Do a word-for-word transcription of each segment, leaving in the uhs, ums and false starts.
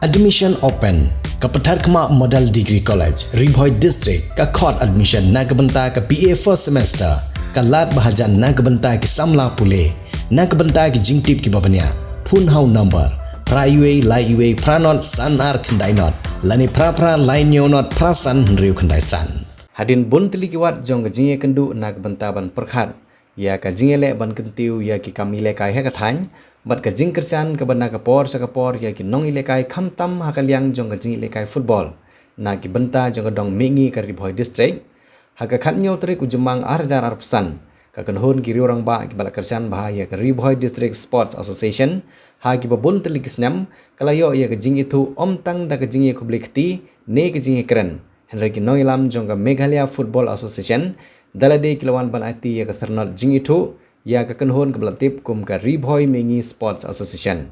Admission open. Ka Patharkhmah Model Degree College, Ri Bhoi District, ka khot admission na ka bynta ka B A first semester. Ka lad ba hajan na ka bynta ki samla pule. Na ka bynta ki jingtip kiba bniah, phone ha u number phra wei lai wei phra not san ar khyndai not, lane phra phra lai hynñiew not phra san hynriew khyndai san. Hadien bun tylli ki wat jong ka jingïakynduh na ka bynta ban pyrkhat ïa ka jingïaleh ban kyntiew ïa ki kam ïalehkai ha ka thaiñ, bad ka jingkyrshan kaba na ka por sha ka por ïa ki nongïalehkai, khamtam ha ka liang jong ka jingïalehkai football na ki bynta jong ka dong mihngi ka Ri Bhoi District. Ha ka khathynñiew tarik u Jymmang ar hajar arphew san, ka kynhun ki riew rangbah kiba la kyrshan bha ïa ka Ri Bhoi District Sports Association ha kiba bun tylli ki snem, ka la ïoh ïa ka jingithuh ym tang da ka jingïakhublei kti ne ka jingïakren, hynrei ki nongïalam jong ka Meghalaya Football Association da lade ki la wan ban aiti ïa ka syrnod jingithuh ïa ka kynhun kaba la tip kum ka Ri Bhoi Mihngi Sports Association.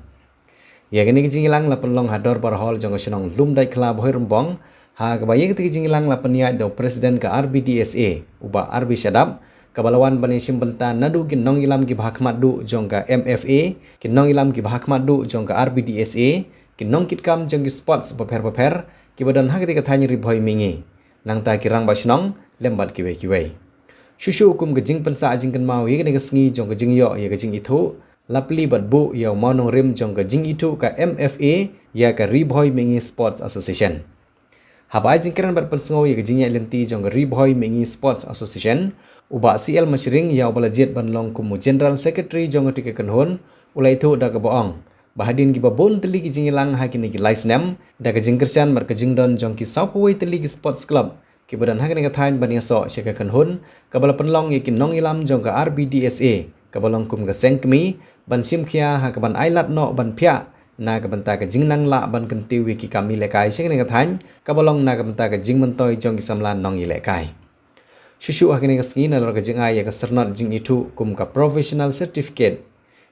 Ïa kane ka jingïalang la pynlong ha Dorbar Hall jong ka shnong Lumdaitkhla, Bhoirymbong, ha kaba ïa kata ka jingïalang la pynïaid da u President ka R B D S A, u Bah R B Shadap, kaba la wan ban ïashim bynta naduh ki nongïalam kiba ha khmat duh jong ka M F A, ki nongïalam kiba ha khmat duh jong ka R B D S A, ki nongkitkam jong ki sports bapher bapher kiba don ha kata ka thaiñ Ri Bhoi Mihngi, nangta ki rangbah shnong lem bad kiwei kiwei. Shuh shuh kum ka jingpynsah jingkynmaw ïa kane ka sngi jong ka jingïoh ïa ka jingithuh, la plie bad buh ïa u mawnongrim jong ka jingithuh ka M F A ïa ka Ri Bhoi Mihngi Sports Association. Haba ai jingkren bad pynsngew ïa ka jingïaid lynti jong ka Ri Bhoi Mihngi Sports Association, u Bah C L Mashring, ïa uba la jied ban long kum u General Secretary jong kata ka kynhun, u la ïathuh da kaba ong ba hadien kiba bun tylli ki jingïalang ha kine ki lai snem, da ka jingkyrshan bad ka jingdon jong ki sawphew wei tylli ki sports club kiba don ha kane ka thaiñ ban ïasoh sha ka kynhun kaba la pynlong ïa ki nongïalam jong ka R B D S A, kaba long kum ka seng kmie ban shim khia ha kaban ai lad noh ban phiah na ka bynta ka jingnang lah ban kyntiew ïa ki kam ïalehkai sha kane ka thaiñ, kaba long na ka bynta ka jingmyntoi jong ki samla nongïalehkai. Shuh shuh ha kane ka sngi, nalor ka jingai ïa ka syrnod jingithuh kum ka Professional Certificate,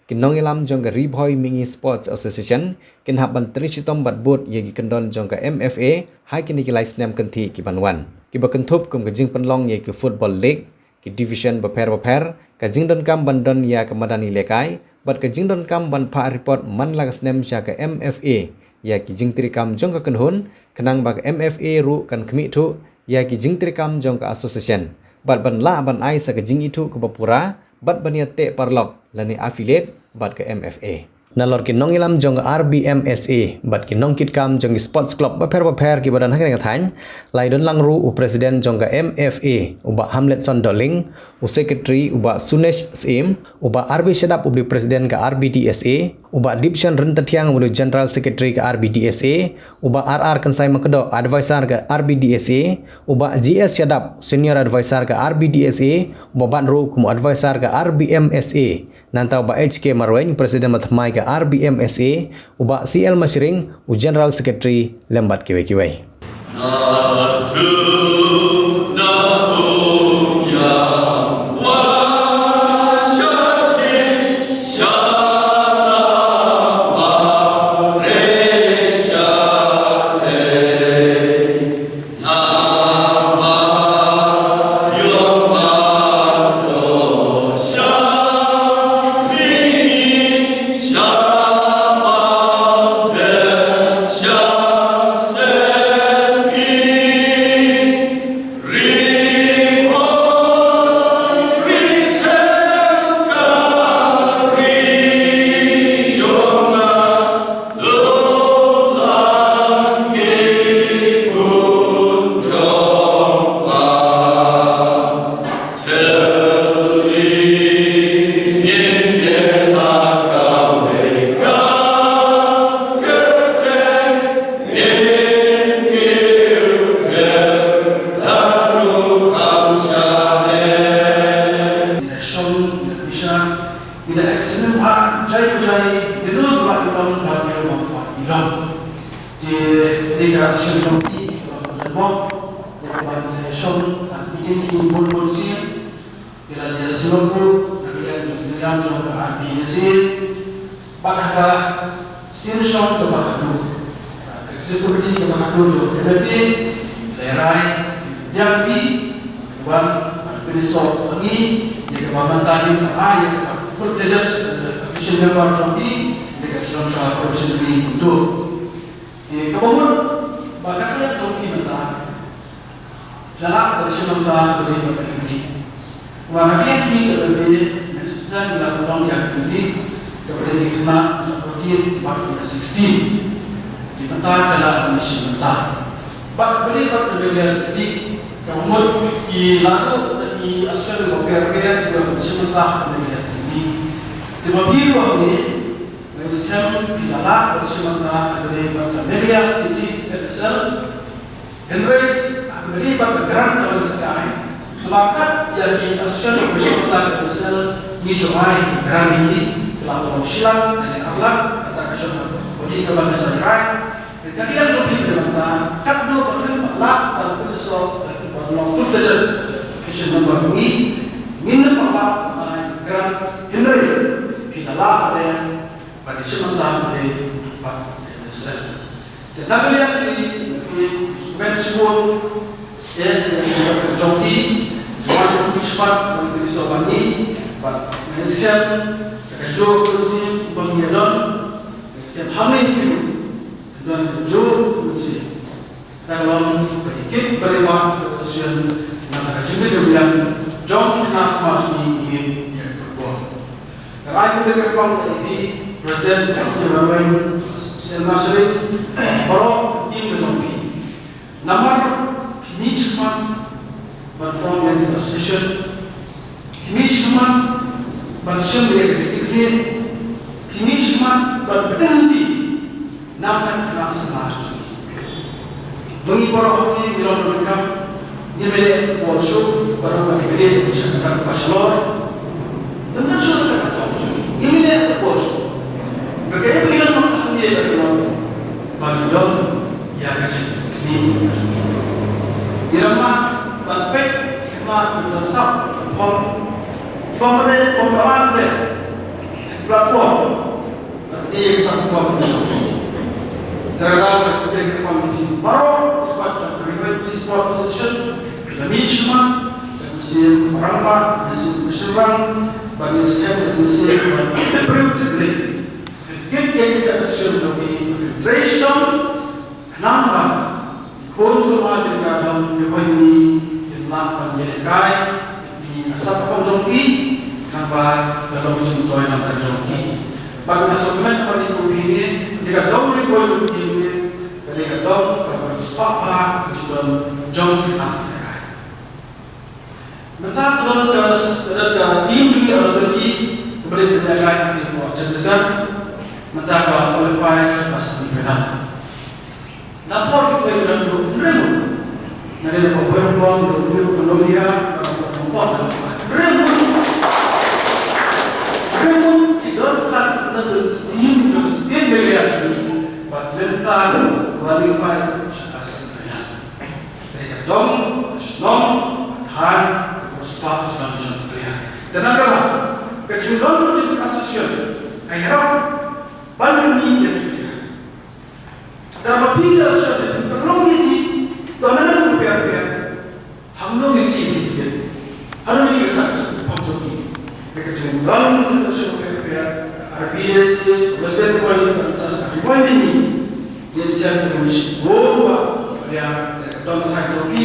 ki nongïalam jong ka Ri Bhoi Mihngi Sports Association kin hap ban trei shitom bad bud ïa ki kyndon jong ka M F A ha kine ki lai snem kynthih ki ban wan, kiba kynthup kum ka jingpynlong ïa ki football league, ki division bapher bapher, ka jingdonkam ban don ïa ka madan ïalehkai, bad ka jingdonkam ban phah report man la ka snem sha ka M F A ïa ki jingtreikam jong ka kynhun, khnang ba ka M F A ruh kan khmih thuh ïa ki jingtreikam jong ka association, bad ban lah ban ai sa ka jingithuh kaba pura, bad ban ïateh paralok lane affiliate bad ka M F A. Nalor ki nongïalam jong ka R B M S A bad ki nongkitkam jong ki sports club bapher bapher kiba don ha kane ka thaiñ, la ïadon lang ruh u President jong ka M F A, u Bah Hamletson Dohling, u Secretary, u Bah Sunesh Syiem, u Bah R B Shadap, uba dei u President ka R B D S A, u Bah Dipshan Ryntathiang, uba dei u General Secretary ka R B D S A, u Bah R R Kynsai Makdoh, Advisor ka R B D S A, u Bah G S Shadap, Senior Advisor ka R B D S A, u Bah Bat Ru kum u Advisor ka R B M S A. Nangta u Bah H K Marwein, President bathymmai ka R B M S A, u Bah C L Mashring, u General Secretary, lem bad kiwei kiwei. Ngi la excellent bha, jai ko jai, ïa lut ba ilong, ba ilong, ba ilong. Te, te ka sien jong ki, ba ilong, ba ilong. Ïa kaba ngi la shong ha ka meeting ki bun bun sien. Ngi la ïa sngewthuh na ka liang jong, na ka liang jong ka R B S A. Bad ha ka sien shong kaba haduh, ka executive committee kaba haduh jong ka M F A, la rai, ïa ki, wan, ban pynïasoh ïa ngi, ïa kaba mynta ngi la ai ïa ka full fledged, eh, official member jong ngi, ïa ka Shillong Shire Probationary Board. Kaba mut ba ka khlem jong phi mynta la lah ban shim bynta ka dei ba ka dei. Ba ka khlem jong phi ka dei, ngan shisha ngi la pynlong ïa ka dei ka dei ki khynnah fourteen bad ki sixteen. Ki bynta ka la ban shim bynta. Bad ka dei bad ka dei ïa sixteen. Ka mut ki la dei ki association ba pher pher ki ban shim bynta ka dei ïa sixteen. Te ma phi ruh ne Ngi skhem phi la lah ban shim bynta ha kane bad ka Meghalaya State League F S L. Hynrei ha kane bad ka grant ka Meghalaya State, la kat ïa ki association ban shim bynta ka F S L ngi ju ai grant ïa ki, ki la long shilak ne ar lak, kata ka shong body ka ban sa rai. Ka khlem jong phi ka bynta kat do ba phi la lah ban pynso ban long full-fledged official member ngi, ngin ym lah ban ai grant hynrei phi la lah ban Ba ki shim bynta phi ba F S L. Te na ka liang jong ngi, ngi sngewbha shibun ïa ka jong ki, jong ki shim bynta, ba ki so ban ngi, ba ngi skhem ka jong ki si ba ngi don, ngi skhem hangne ki don ka jong ki si. Ka long ba ki kit ba ki ba ka sien na ka jingkit jingbiang jong ki khynnah samaj ngi ïa football. Ka rai ka ka pang ka A P President ka jingkit ba weng sien ma sien baroh ka team ka jong ki. Namar ki mih shakhmat ban form ïa ka association. Ki mih shakhmat ban shem ïa ka jingkit jingbiang. Ki mih shakhmat ban pynlong Nangta ki khynnah samaj. Ba ngi baroh ngi, ngi long nangta, ngim leh football shuh, baroh ngi leh sha kata ka Bachelor. Nangta shuh kata ka tong. Ngim leh football shuh. Ba ka ïa ba ngi long nangta ngi leh ba ngi long. Ba ngi don ïa ka jingkyrmen. Ngi long ma ban peit ki khynnah ki don sap pom. Pom dei, pom dei. Platform. Bad ïa ka sap kwah ban ïa. Te ka daw ka kyrteng ka kwah ban ïa baroh ka kwah jong ka Revival Sport Association, ka mih shakhmat, ka mynsiem rangbah, ka mynsiem shynrang, bad ïa skhem ka mynsiem bad ka briew tip Blei. Ka kit ïa ka association ka trei shitom, khnang ba Khun samla jong ka dang ki hoi ni, kin lah ban ïalehkai, ki asap ka jong ki, khnang ba ka long jingtoi nang ka jong ki. Bad ka sokmen ka ni ku phi ni, ki ka dong ki hoi jong ki ni, ka ni ka dong ka ban spah pha, ka jingdon jong ki nang ka. Mynta ka don ka, ka don ka team jong ki, ka don ki, ka balik ka ïalehkai, ki ku Chhattisgarh. Mynta ka qualify, ka semi final. Na por ki poi na duk, hynrei mut. Na dei na por poi rukom, duk duk, duk duk dia, na por poi rukom, duk duk, hynrei mut. Hynrei mut, ki don kat na duk, team jong state Meghalaya jong ngi, bad mynta qualify sha ka semi final. Dei ka dong, shnong, thaiñ, ka por spah, shnong jong ka player. Te na ka ba, ka jingdon jong ka association, ka ïarap, ban mih ïa ka player. Te ma phi da sha phi pynlong ïa ki, to na ka pher pher. Hangno ngi ki ki ki. Hangno ngi ki sa pom jong ki. Ka jingdon jong ka sha pher pher. R B S K, Western Point, Bantas, ka Point ni. Yes, jan ka miss. Go ba. Ya, ka dong ka jong ki.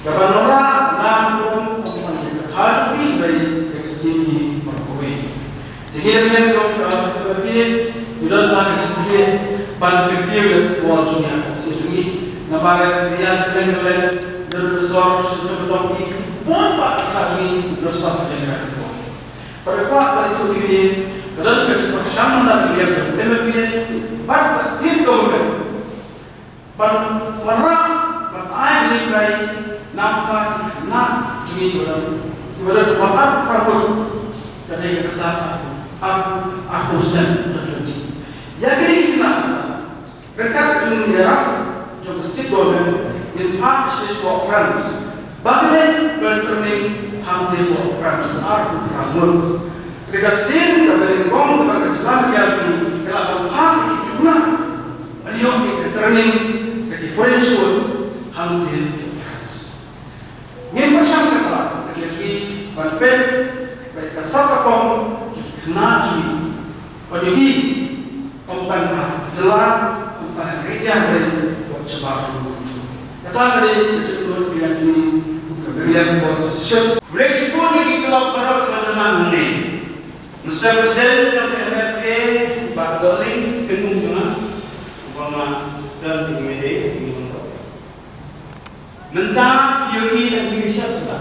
Ka ban nora, na ka dong ka jong ki. Rai ka skim ni. Te ngi la mih jong ka, ka phi, ngi don ba ka jingkit ban kyntiew ïa ka football jong ngi ha ka state jong ngi. Namar ïa ka leng ka leng, don ka sor, sha ka tong ki, bun ba ka jong ngi, don sor ka jong ka football. Bad ka kwah ban ïathuh ïa ngi, ka don ka jingpyrshang na ka liang jong ka M F A, bad ka state government. Ban wanrah, ban ai jingkyrkhu, na ka bynta ki khynnah jong ngi kiba don, kiba don arphew arngut, ka dei ka kata arphew, arphew, arphew snem ka twenty. Ïa kine ki khynnah, ryngkat ka jingïarap jong ka state government, ngin phah sha ka state of France. Ba ki leit ban training hangtei hapoh France arphew phra ngut. Te ka sien kaba nyngkong kaba ka jylla ka ïa ka la ban phah ïa ki khynnah ban ïoh ïa ka training ka ki foreign school hangtei hapoh France. Ngin pyrshang katba ka jylla ban peit ba ka sap ka kong jong ki khynnah jong ngi. Ban ïohi Ym tang ha jylla, ym Ba ka ri ïa ka ri, wat sha ba ka ri. Kata ka dei ka jingkut ïa kine, ka ri ïa ka bor shisha. Khublei shibun ïa ki club baroh ba la nang hangne. Mister President jong ka M F A, Bah Dohling, kynmaw ïa nga, ba nga don ha kine ki dei, mynta ki ïohi ka jingshah sha.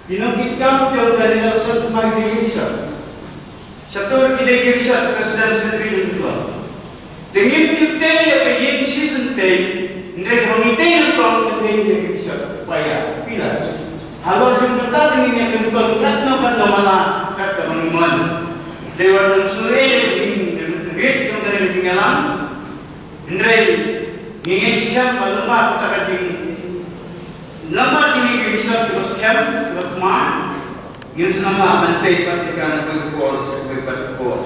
Ki nongkitkam jong ka National Association ki dei ki shah. Shatur ki dei ki shah, president secretary jong ki club. Te ngim tip te ïa ka ïing shisien te, hynrei ba ngi te ïa ka kong ka dei ki shah. Paya, pila. Halor jong kata te ngin ïa ka kong katno katno mala, kat ka bang mon. Te wan nang sngewthuh ïa ka jingrit jong ka jingïalang. Hynrei ngi ngeit skhem ba lem bad kata ka jing, lem bad kine ki research kiba skhem, kiba thymmai, ngin sa nang lah ban tei pat ïa ka na kawei ka por sha kawei pat ka por.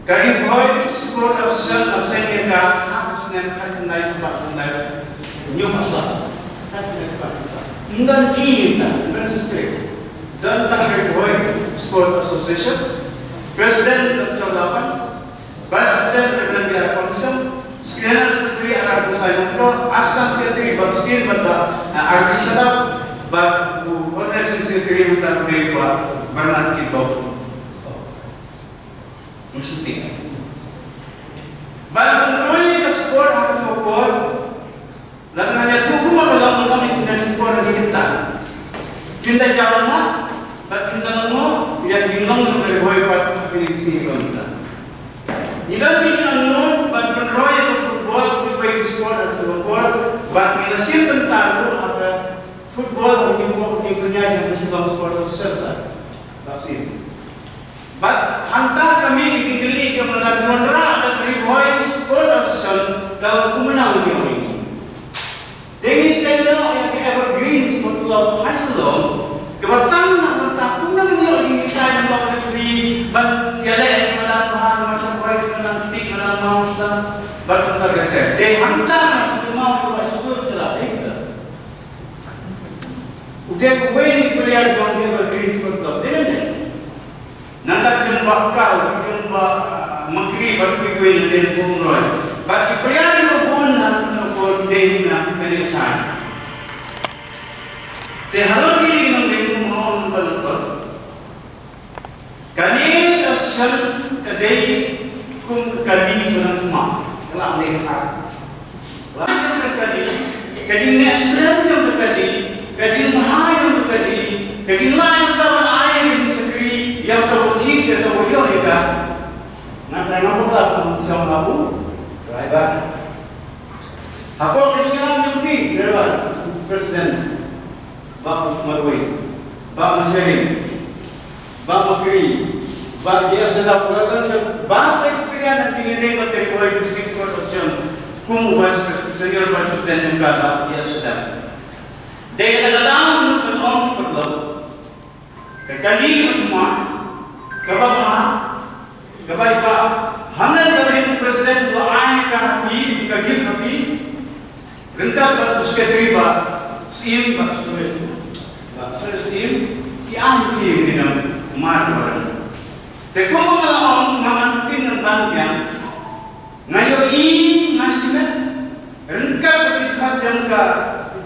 Ka Ri Bhoi Sport Association la seng ïa ka ha ka snem khatkhyndai spah khyndai hynñiew spah. Khatkhyndai spah khyndai. Ym don ki ïa ka, ym don district. Don tang Ri Bhoi Sport Association. President Doctor Lapan. Vice President Reverend B R Komsong, General Secretary R R Bonsai Mongkdor, Assistant Secretary Bah Skin bad Bah, uh, R B Shadap, bad u Organizing Secretary hangta u dei Bah Bernard Kimbok. Mesti. Bad pynroi ka sport ha ka por. Lada ngan ïathuh kumba ka long, ka long ïa ki nation four na ki kynta. Kin da jaw mat, bad kin da long mo, ïa ki long ïa ki Ri Bhoi pat, kin ïa ki sing long ta. Ngi don ki jingangnud, bad pynroi ïa ka football, ki bai ki sport, ïa ka football, bad ngi la shim bynta ruh, ha ka football, ha ki football, ki pynïaid, ha ki sport, sport, sport, sport. Bad hangta ka mih ka jingkylli, ka mih na ka wanrah da ka Ri Bhoi Sport Association, da u kumno ngi ong ïa ngi. Dei ngi seng noh ïa ka Evergreen Sport Club ha Shillong, kaba tang na bynta kumno ngi ïoh jinghikai ban long referee, ban ïaleh ïa ki madan bha, madan bha, madan kti, madan mau sla, bad kumta kata. Dei hangta na sdang mau ïa ka sport sla, dei ka. U dei uwei na ki player jong ka Evergreen Sport Club, dei ne em? Nangta jong Bah Kal, jong Bah, ah, Makri, bad kiwei na dei Pumroi. Bad ki player kiba bun na ka por ki dei na kane ka time. Te halor kine ki nongrim kum ha u nongkor nongkor. Kane ka shan ka dei kum ka kali ka nang thma. Ka la dei ka. Lai jong ka kali, ka jingneh slem jong ka kali, ka jingbha jong ka kali, ka jinglai jong ka ban ai ka jingshakri ïa uta uba thied, ïa uta uba ïoh ïa ka. Nga trai nga bakla kum shong ha u driver. Hapoh ka jingïalam jong phi, driver, president. Bah Marwei, Bah Masharim, Bah Makri, Bah Diasada, pura don ka vast experience hangtei ne ba ka Ri Bhoi District Sport Association kum u vice president, senior vice president jong ka, Bah Diasada. Dei kata ka daw ngi ban ong ki paralok, ka kali ka thma, kaba bha, kaba i Bah Hamlet Dohling, president, u la ai ka ha phi, ka gift ha phi. Ryngkat bad u secretary Bah Syiem, Bah Suresh, Bah Suresh Syiem, ki ai ki ïa ki nam mar ka balang. Te kumba nga la ong, nga man ka tin ngan ban biang. Nga ïohi, nga shimet. Ryngkat bad ki dkhot jong ka,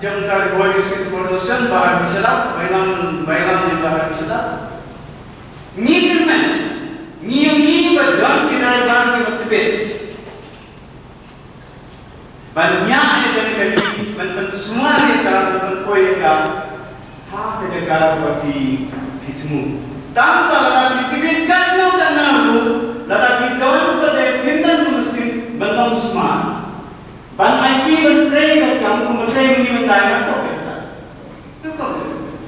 jong ka Ri Bhoi District Sport Association, Bah Arbi Shadap, Bah Ilam, Bah Ilam ne Bah Arbi Shadap. Ngi kyrmen, ngi ïohi ba don ki driver kiba tbit. Ban ñiah ïa kane ka kali, ban pynsumar ïa ka, ban pynpoi ïa ka ha ka jaka kaba phi, phi thmu. Tang ba lada phi tbit katno katno ruh, lada phi don pat de, phim don ka mynsiem ban long smart. Ban aiti ban trei ka kam, kumba trei mynta nga kop ïa kata.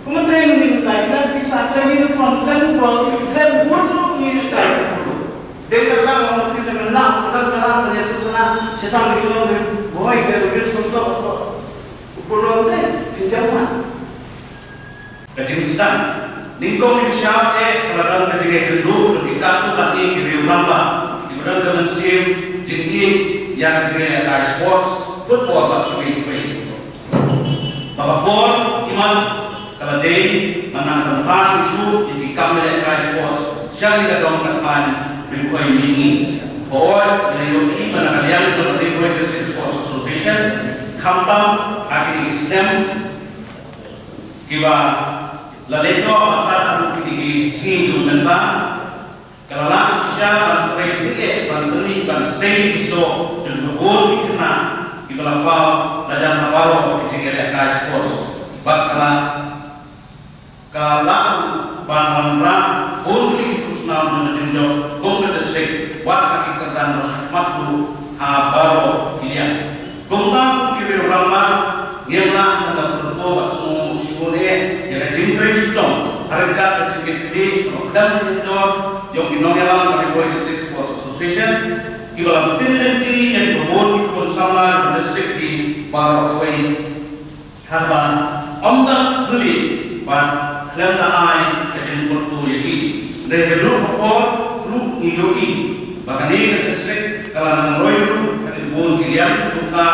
Kumba trei mynta, khlem pisa, khlem uniform, khlem bol, khlem bud ruh ngi ïa ka. Dei ka dang ong sngewthuh ka lah, ka dang ka lah, ka lah, ka lah, shetang dei ka long dei, boi, ka dei ka sngewthuh ka. U pulong te, pynjah wan. Ka jingsdang. Nyngkong nyngshap te, ka la don ka jingïakynduh, ka jingkynduh, ka jingïakynduh, ka jingïakynduh, ka jingïakynduh, ka jingïakynduh, ka jingïakynduh, ka jingïakynduh, ka jingïakynduh, ka jingïakynduh, ka jingïakynduh, ka jingïakynduh, Ba ka por, imat, ka la dei ban nang pynphai shuh shuh ïa ki kam lehkai sports sha kane ka dong ka thaiñ Ri Bhoi Mihngi. Hooid, ngi la ïohi ba na ka liang jong ka Ri Bhoi District Sports Association, khamtam ha kine ki snem kiba la leit noh ba khat haduh kine ki sngi kiba mynta, ka la lah shisha ban trei tyngeh ban pynmih ban sei ki soh jong ki bun ki khynnah kiba la paw la jan ha baroh ki jingïalehkai sports. Bad ka la Ka la ban wanrah bun ki khusnam jong ka jingjop kum ka district wat ha ki kyrdan ba shakhmat tu ha baroh ki liang. Kumta kum ki riew rangbah ngi la nang da pyrto bad sngewsih ïa ka jingtrei shitom ha ryngkat ka jingkitkhlieh kaba khlem kynjor jong ki nongïalam ka Ri Bhoi District Sports Association kiba la pynlynti ïa ki bun ki khun samla jong ka district ki baroh kawei. Haba ym da khlieh bad khlem da ai ka jingpyrto ïa ki. Hynrei ha kajuh ka por ruh ngi ïohi ba kane ka district ka la nang roi ruh ha ki bun ki liang kumta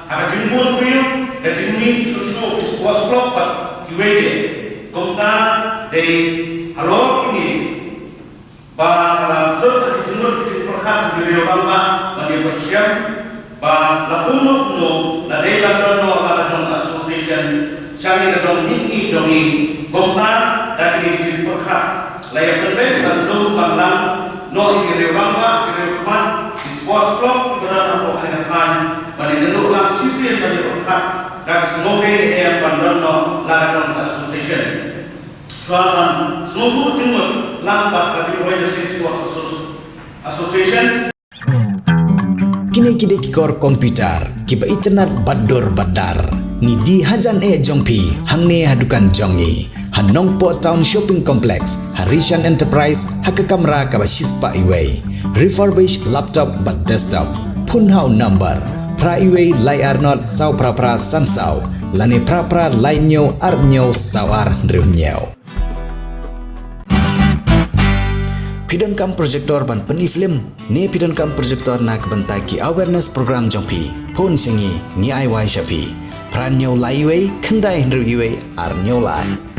ha ka jingbun briew, ka jingmih shuh shuh ki sports club bad kiwei de. Kumta dei halor kine ba ka la sut ha ki jingmut ki jingpyrkhat jong ki riew rangbah ban ïa pyrshang ba la kumno kumno la dei ban don noh la ka jong ka association sha kane ka dong mihngi jong ngi. Kumta da kine ki jingpyrkhat la ïa pynbeit ban lum ban lang noh ïa ki riew rangbah ki riew khmat ki sports club kiba don hapoh kane ka thaiñ ban ïa kynduh lang shisien ban ïa pyrkhat da ki sngewbha ïa ban don noh la ka jong ka association. Shuwa ban sngewthuh jingmut lang bad ka Ri Bhoi District Sports Associ-, Association. Kine ki dei ki kor computer kiba itynnad bad dur bad dar. Ngi die hajan eh jong phi hangne ha dukan jong ngi ha Nongpoh Town Shopping Complex ha Rishan Enterprise ha ka kamra kaba shispah iwei. Refurbish laptop bad desktop. Phone ha u number phra iwei lai ar not saw phra phra san saw lane phra phra lai hynñiew ar hynñiew saw ar hynriew hynñiew. Phi donkam projector ban pyni film ne phi donkam projector na ka bynta ki awareness program jong phi? Phone sha ngi, ngi ai wai sha phi. Phra hynñiew lai iwei khyndai hynriew iwei ar hynñiew lai.